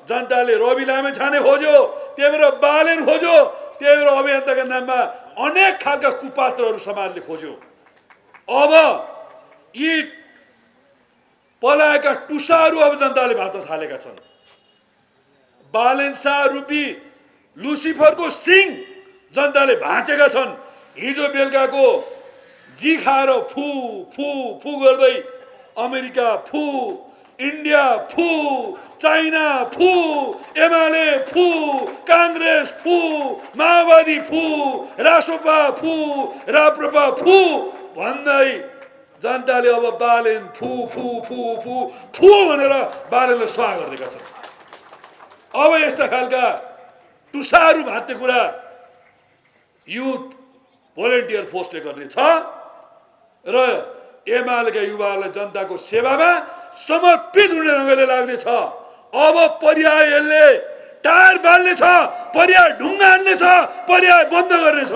जनताले रवि लामे छाने खोज्यो, त्यही भएर बालेन खोज्यो, त्यही भएर अभियन्ताका नाममा अनेक खालका कुपात्रहरू समाजले खोज्यो। अब यी पलाएका टुसाहरू अब जनताले भात्न थालेका छन्। बालेन शाह रूपी लुसिफरको सिङ जनताले भाँचेका छन्। हिजो बेलुकाको जी खाएर फु फु फु गर्दै अमेरिका फु, इन्डिया फु, चाइना फु, एमाले फु, कांग्रेस फु, माओवादी फु, रासोपा फु, राप्रपा फु भन्दै जनताले अब बालेन फु फु फु फु फु भनेर बालेनलाई स्वाहा गरिदिएका छन्। अब यस्ता खालका टुसाहरू भात्ने कुरा युथ भोलिन्टियर फोर्सले गर्ने छ र एमालेका युवाहरूलाई जनताको सेवामा समर्पित हुने ढङ्गले लाग्ने छ। अब पर्याय यसले टायर बाल्ने छ, पर्याय ढुङ्गा हान्ने छ, पर्याय बन्द गर्ने छ।